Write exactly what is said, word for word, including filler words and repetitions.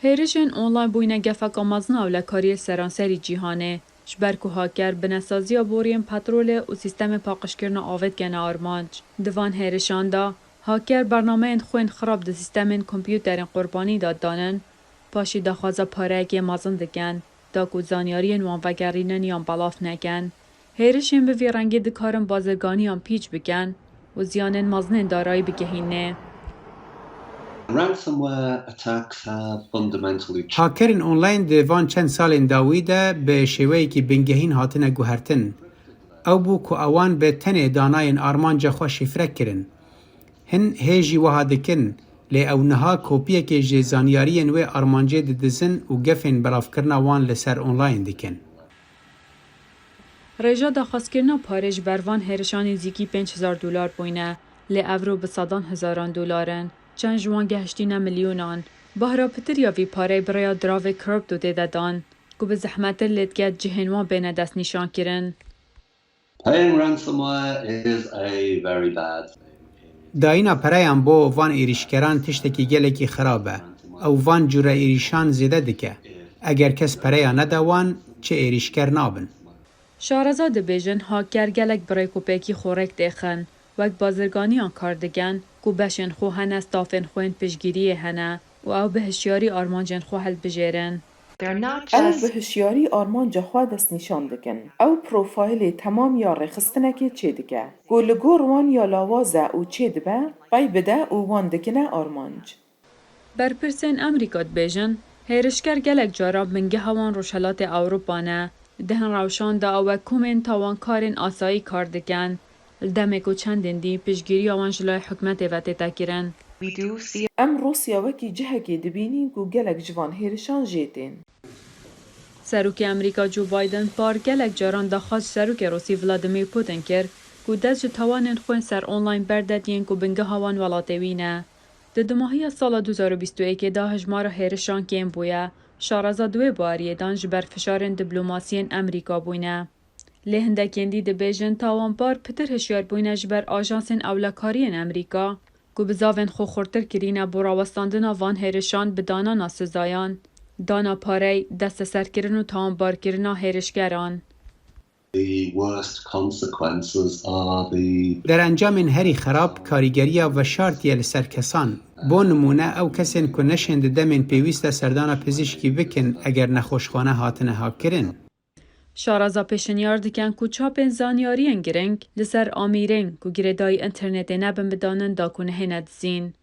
Hêrişên online bûyne gefeka mezin a ewlekariyê li seranserî cîhanê, ji ber ku hacker binesaziya boriyên petrolê û sîstemê paqijkirina avê dikene armanc. Di van hêrişan de, hacker bernameyên xwe yên xirab di sîstemên kompûterên qurbanî de didanin, paşî daxwaza pareyekê mezin dikin, da ku zanyariyên wan vegerînin yan belav nekin. Hêrişên bi vî rengî dikarin bazirganiyan pîç bikin û ziyanên mezinên darayî bigihînê. Ransomware attacks have fundamentally changed. Hakerên online di van çend salên dawî de bi şêweyekî bingehîn hatine guhertin. Ew bû ku ewan bi tenê danayên armanca xwe şîfre kirin. Hin hê jî wiha dikin, lê ew niha kopiyekê ji zanyariyên wê armancê didizin û gefên belavkirina wan li ser online dikin. Rêja daxwazkirina parê ji ber van hêrişan nêzîkî pênc hezar dolar bûyne, lê evro bi sedan hezaran dolar in. Çend ji wan gehiştîne milyonan. Bahra pitir ya vî pareyê bi rêya diravê kripto tê de dan, ku bi zehmetir lê dike cihên wan bêne destnîşankirin. Paying ransomware is a very bad thing. Dayîna pereyan bo van êrîşkeran tiştekî gelekî xirab e. Ew van cûre êrîşan zêde dike. Eger kes pereya nede wan, çi êrîşker nabin. Şareza dibêjin haker gelek bi rêkopêkî xwe rêk têxin, wek bazirganiyan kar dikin, ku beşên xwe hene stafên xwe yên piştgiriyê hene û ew bi hişyarî armancên xwe hilbijêrin. Ew bi hişyarî armanca xwe destnîşan dikin. Ew profaylê temam ya rêxistinekê çêdike, ku li gor wan ya lawaz e û çêdibe, pey bide û wan dikine armanc. Berpirsên Amerîka dibêjin, hêrişker gelek caran bingeha wan Rojhelatê Ewropa ne. Di hin rewşan de ew wek komên tawankarên asayî kar dikin. Li demê ku çendên dî piştgiriya wan ji layê hikûmetê ve tête kirin. Em Rûsya wekî cihekê dibînîn ku gelek ji van hêrişan jê tên. Serokê Amerîka Joe Biden par gelek caran daxwaz ji Serokê Rûsî Vladimir Putin kir ku dest ji tawanên xwe yên ser online berde yên ku bingeha wan welatê wî ne. Di dumahiya sala du hezar û bîst û yekê de hejmara hêrişan kêm bûye. Şareza di wê baweriyê dan ji ber fişarên diplomasiyên Amerîka bûyne. Lê hindekên dî dibêjin tawanbar pitir hişyar bûyne ji ber ajansên ewlekariyên Amerîka, ku bizavên xwe xurtir kirîne bo rawestandina van hêrişan bi danana sizayan, dana parey, desteserkirin û tawanbarkirina hêrişgeran. The worst consequences are the Derencamên herî xerab karîgeriya veşartî ye li ser kesan. Bo nimûne, ew kesên ku neşên di demên pêwîst de serdana pizîşkî bikin eger nexweşxane hatine hakkirin. Şaraza pêşinyar dikin ku çapên zanyariyên giring li ser amîrên ku girêdayî înternetê nebin bidanin da ku nehêne dizîn.